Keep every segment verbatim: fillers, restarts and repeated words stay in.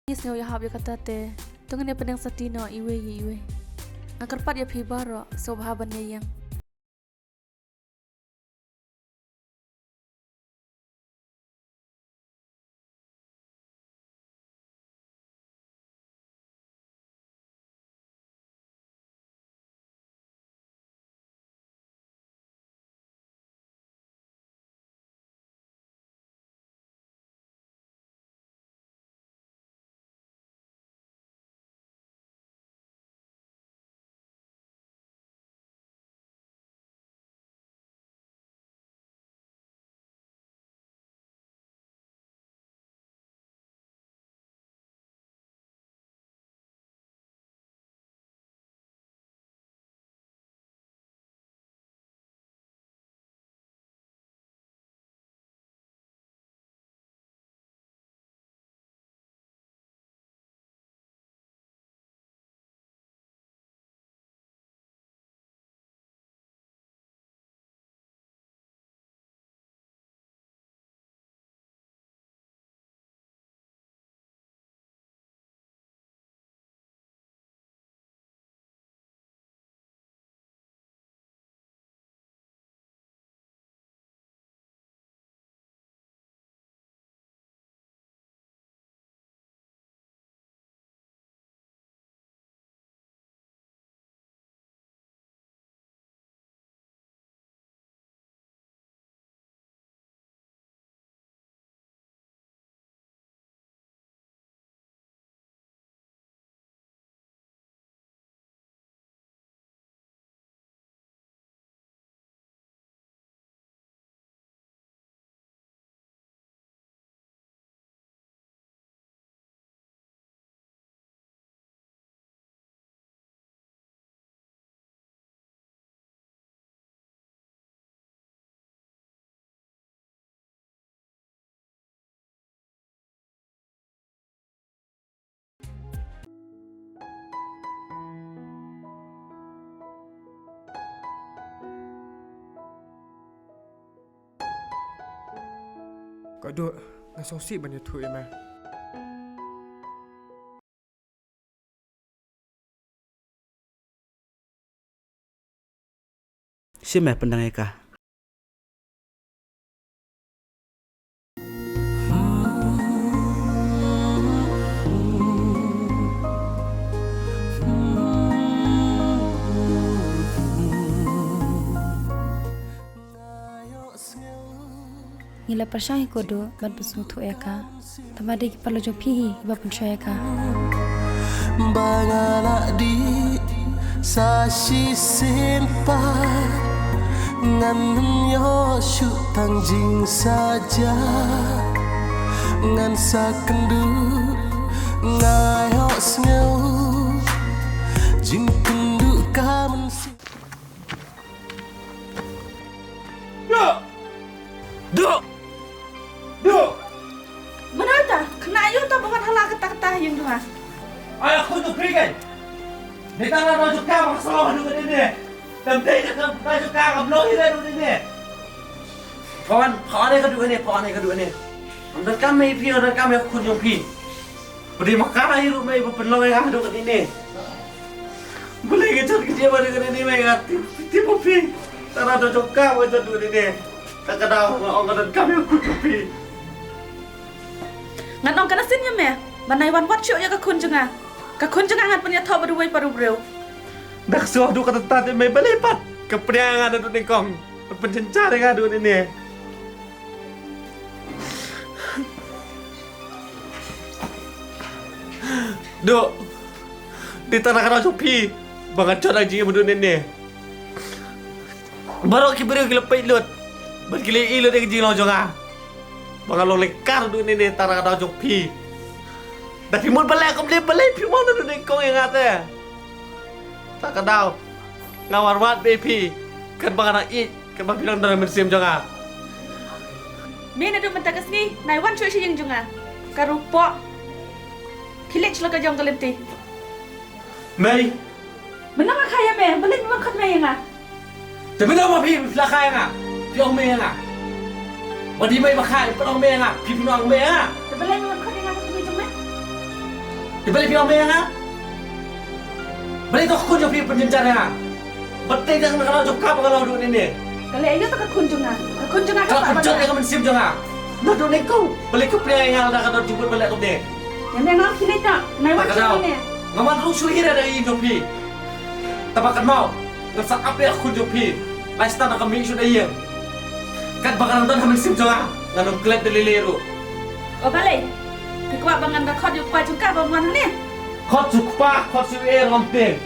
Sngew ïahap ïa kata te. To ngin ïa pyneng sati noh iwei ïa iwei. Nga kyrpad ïa phi baroh sngewbha ban ïeng. Ka duk, nga sngewsih ban ïathuh ïa me. Shi me pyndang ïa ka. Ngi la pyrshang hi ko Duh, bad pyrshang thuh ïa ka. Tangba dei ki paralok jong phi hi, kiba pynshoi ïa ka. Ba nga la dih sa shisien pat, ngan ym ïoh shuh tang jingsaja. Ngan sa kynduh, nga ïohsngew, jingkynduh ka mynsiem. Duh! Duh! Duh! Mano ita? Khynnah aïu ita ba wan ha la katta katta ha ïing jong nga? Ai, khun jong phi kai. Nita la roi jong ka ba ka sa long haduh katne ne. Tam dei ka roi jong ka kam long hi haduh katne ne. Pha wan, pha wan ïa ka haduh katne, pha wan ïa ka haduh katne. Ym donkam ïa phi, ym donkam ïa ka khun jong phi. Ba dei ma ka hi ruh mei ba pynlong ïa nga haduh katne ne. Balei nga jot kyndiah haduh katne ne mei, nga tip, tip ma phi. Tang na ka daw jong ka ba nga jot haduh katne ne. Ta ka daw nga ong nga donkam ïa ka khun jong phi. Ngan ong ka na sien ïa me ba nai wan wat shuh ïa ka khun jong nga. Ka khun jong nga ngan pynïathoh bad uwei pat u briew. Da ka shuh haduh katta katta te mei, balei pat ka pynïaid ïa nga naduh nyngkong, ka pynjynjar ïa nga haduh katne ne. Duh, dei tang na ka daw jong phi ba nga jot ïa ka jingim haduh katne ne. Baroh ki briew ki la peit lut bad ki la ïohi lut ïa ka jinglong jong nga ba nga long lyngkar haduh katne ne tang na ka daw jong phi. Da phi mut ba leh kumne, balei phi mut naduh nyngkong ïa nga te? Ta ka daw nga wan wad bad phi katba nga dang ïeit, katba phi dang don ha mynsiem jong nga. Me naduh mynta ka sngi nai wan shuh sha ïing jong nga. Ka ruh pok. Khie leit sha la ka jong ka lynti. Mei. Mynno nga kha ïa me, balei me wan khot mei ïa nga? Te mynno ma phi, phi la kha ïa nga, phi ong mei ïa nga. Ba dei mei ba kha, phi ong mei ïa nga, phi phin ong mei ïa nga. Te balei me wan khot ïa nga kum i jong me? Balei phi ong ïa nga? Balei to ka khun jong phi pynjynjar ïa nga? Balei tang na ka daw jong ka ba nga long haduh mynne? Ka leh aïu to ka khun jong nga? Ka khun jong nga ka la pynjot ïa ka mynsiem jong nga. Naduh nyngkong balei ka pynïaid ïa nga lada ka don jingmut ba leh kumne? Ïa me nga khie leit noh. Nai wan shuh ne. Nga man ruh shu hi da ïing jong phi. Tang ba kynmaw ngan sa ap ïa ka khun jong phi. Lai stad na ka mih shu da ïing. Katba ka dang don ha mynsiem jong nga ngan ym klet da lei lei ruh. O balei? Phi kwah ba ngan da khot ïa u kpa jong ka ba wan hangne? Khot shu kpa, khot shu er ngam tieng.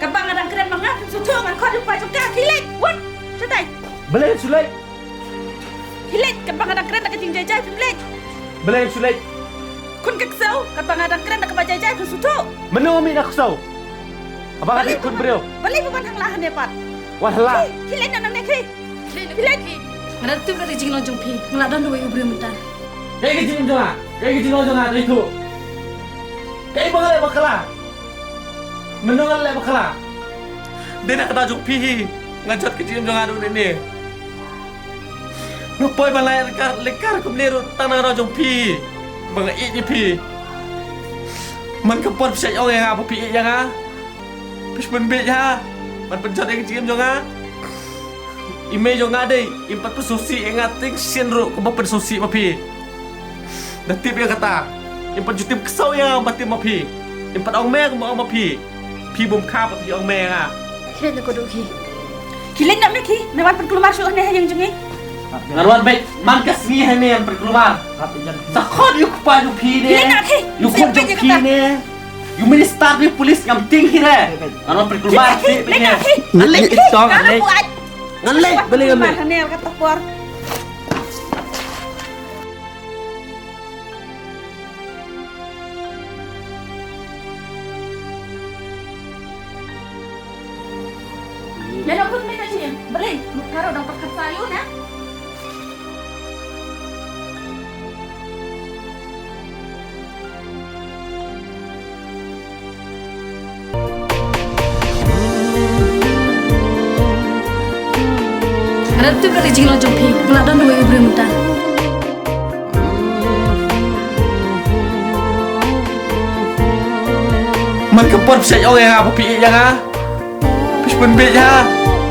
Katba nga dang kren ma nga, phim sngewthuh, ngan khot ïa u kpa jong ka. Khie leit, wat. Shatai. Balei shu leit? Khie leit, katba nga dang kren da ka jingjai jai phim leit. Balei shu leit? Khun ka ksew, katba nga dang kren da kaba jai jai phim sngewthuh. Mano mih na ksew? Haba nga dei khun briew. Balei ba wan hangla hangne pat? Wan hangla. Khie leit noh nangne khie. Khie leit. Nga da tip da ka jinglong jong phi. Nga la don da uwei u briew mynta. Kaei ka jingim jong nga? Kaei ka jinglong jong nga? Dei tu. Kaei ba nga leh bakla? Mynno nga leh bakla? Dei na ka daw jong phi hi nga jot ka jingim jong nga haduh mynne. Nga poi ban leh lyngkar lyngkar kumne ruh tang na ka daw jong phi. Ba nga ïeit ïa phi. Man ka por phi shait ong ïa nga ba phi ïeit ïa nga. Phi shu pynbeit ha ban pynjot ïa ka jingim jong nga. I mei jong nga dei im pat pynsngewsih ïa nga tieng sien ruh kumba pynsngewsih ma phi. Da tip ïa kata im pat ju tim ksew ïa nga ba tim ma phi. Im pat ong me kumba ong ma phi. Phi bym kha ba phi ong me ïa nga. Khie leit noh ko duh khie. Khie leit noh me khie. Nai wan pynkulmar shuh hangne ha ïing jong ngi. Ngan wan beit man ka sngi hangne ngan pynkulmar. Sa khot ïa u kpa jong phi ne. Khie leit noh khie. Ïa u khun jong phi ne. Ïa u minister jong police ngam tieng hi re. Ngan wan pynkulmar shuh ne. Ngan leit. Ngan leit. Balei ngam leit? Hangne ka por. Me la khun me ka shim. Balei? Mut ka ruh dang pyrkhat sa ïa u na. Nga da tip da ka jinglong jong phi, nga la don da uwei u briew mynta. Man ka por phi shait ong ïa nga ba phi ïeit ïa nga. Phi shu pynbeit ha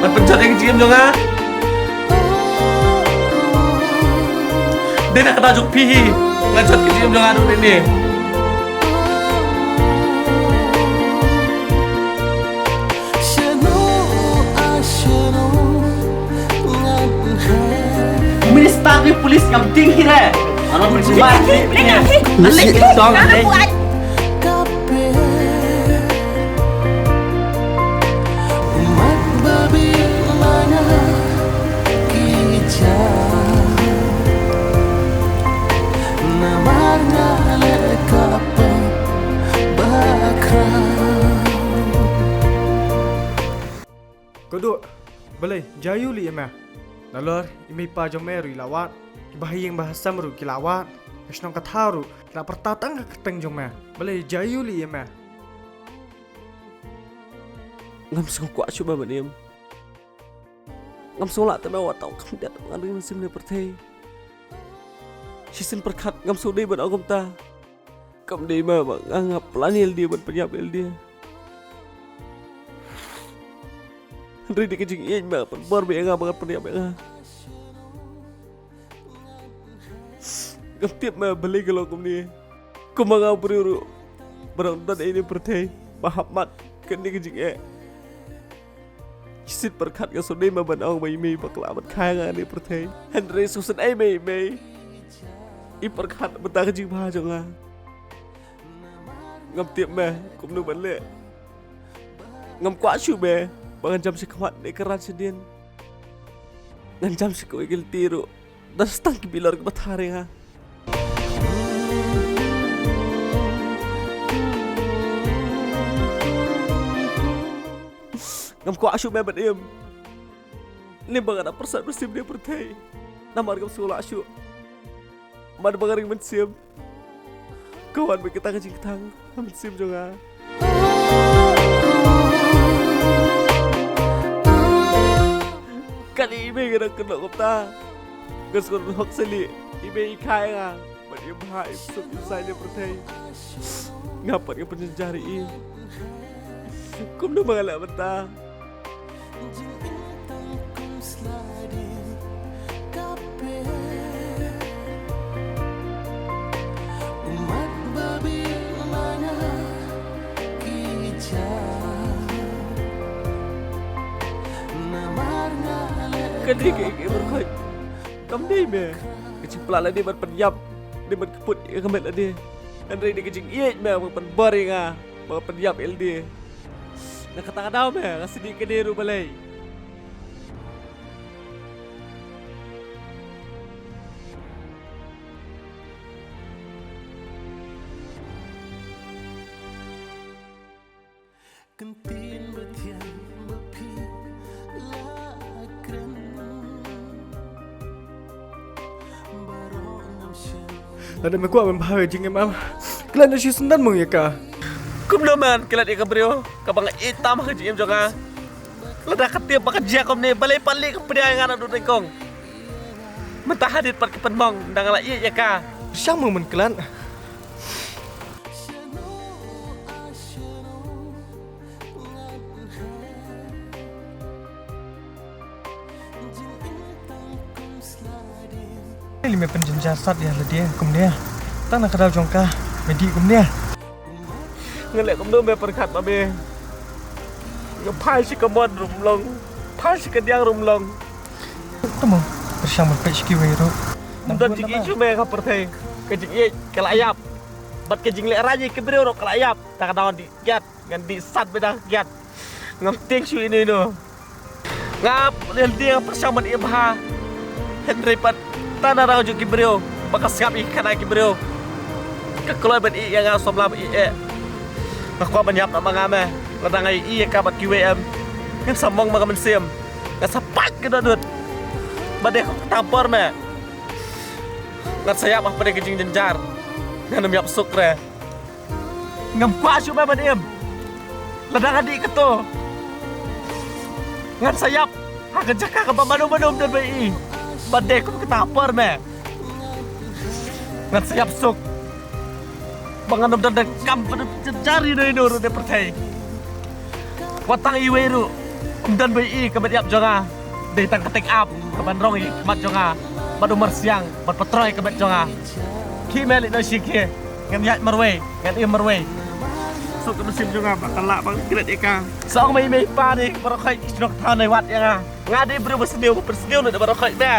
ban pynjot ïa ka jingim jong nga. Dei na ka daw jong phi hi nga jot ka jingim jong nga haduh mynne. Minister jong police ngam tieng hi re. Ngan wan pynjubab hi. Ngan leit. Khublei, jia aiu lei ïa me? Nalor i mei i pa jong me ruh i la wad, kiba ha ïing ba ha sem ruh ki la wad, ka shnong ka thaw ruh ki la pyrta tang ka kyrteng jong me. Balei, jia aiu lei ïa me? Ngam sngewkwah shuh me Mynim. Ngam sngew lah te me wat tang kham dei ba ngan ring mynsiem ne pyrthei. Shisien pyrkhat ngam sngewdei ban ong kumta. Kam dei ma ba nga nga plan ïa lade ban pynïap ïa lade. Hynrei dei ka jingïeit ma pynbor beit ïa nga ba ngan pynïap ïa nga. Ngam tip ma balei ka long kumne. Kumba nga u briew ruh ba dang don ïa ine i pyrthei ba hap mad kane ka jingeh. Shisien pyrkhat nga sngewdei ma ban ong ba i mei i bakla ban kha ïa nga ine i pyrthei. Hynrei sngewsynei ma i mei i pyrkhat mynta ka jingbha jong nga. Ngam tip me kumno ban leh. Ngam kwah shuh me ba ngan jam sha khmat ne kyrhai shadien. Ngan jam sha kawei ka lynti ruh. Da sa tang ki bilor kiba thar ïa nga. Ngam kwah shuh me ban im. Lem ba nga da pyrshah mynsiem ne pyrthei. Namar ngam sngewlah shuh. Mad ba nga ring mynsiem. Ka wan beit kata ka jingkthang ha mynsiem jong nga. Kane i mei nga dang kynnoh kumta. Nga sngewhok sylli i mei i kha ïa nga. Pat ïa bha ïa suk ïa sai ïa pyrthei. Nga pat nga pynjynjar ïa i. Kumno ba nga leh mynta. Ka dei kaei kaei baroh khoit. Kam dei me. Ka jingpynlait lade ban pynïap, dei ban kyput ïa ka met lade. Hynrei dei ka jingïeit me ban pynbor ïa nga, ban pynïap ïa lade. Na kata ka daw me nga sdie kane ruh balei. Kyntien ba thiang ba phi la kren. Baroh ngam shem. Lada me kwah ban bha ïa ka jingim, am klet na shi syndon mong ïa ka. Kumno man klet ïa ka briew kaba nga ïeit tam ha ka jingim jong nga. Lada ka tip ba ka jia kumne, balei pat leh ka pdia ïa nga naduh nyngkong. Mynta hadien pat ka pynmong, ynda nga la ïeit ïa ka. Shang mong ban klet. Lei me pynjynjar sat ïa lade kumne. Tang na ka daw jong ka me dih kumne. Nga leh kumno me pyrkhat ma me. Nga phai shi ka mon ruh ym long, phai shi ka diang ruh ym long. Tamo pyrshang ban peit sha kiwei ruh. Ym don jingïeit shuh me ha pyrthei. Ka jingïeit ka la ïap, bad ka jinglehrain ïa ki briew ruh ka la ïap. Ta ka daw dih kiad, ngan dih sat beit da kiad. Ngam tieng shuh ïano ïano. Nga ap leh lade nga pyrshang ban ïeh bha. Hynrei pat tang na rang jong ki briew ba ka sngap ïa ki khana ki briew. Ka kloi ban ïeh ïa nga samla ban ïeh. Nga kwah ban ïap na ma nga me. Lada nga ïeh ïa ka bad kiwei em, ngan sa mong ma ka mynsiem. Ngan sa pait ka dohnud. Ba dei kata por me ngan sa ïap ha pdeng ka jingjynjar. Ngan ym ïap suk re. Ngam kwah shuh me ban im. Lada nga dih kato, ngan sa ïap ha ka jaka kaba mano mano ym don ba ïohi. Ba dei kum kata ka por me ngan sa ïap suk. Ba ngan ym don da kam ban jynjar ïano ïano ruh na pyrthei. Wat tang iwei ruh ym don ba ïohi ka met ïap jong nga. Dei tang ka teng ap kaban rong ïa ka mat jong nga. Bad u marsiang ban patroi ka met jong nga. Khie me leit noh sha khie. Ngan ïaid marwei, ngan im marwei. Suk ka mynsiem jong nga ba ka lah ban klet ïa ka. Sa ong mei mei pa dei baroh khoit ki shnong ka thaw nai wad ïa nga. Nga dei briew ba sniew, ba pynsniew na baroh khoit me.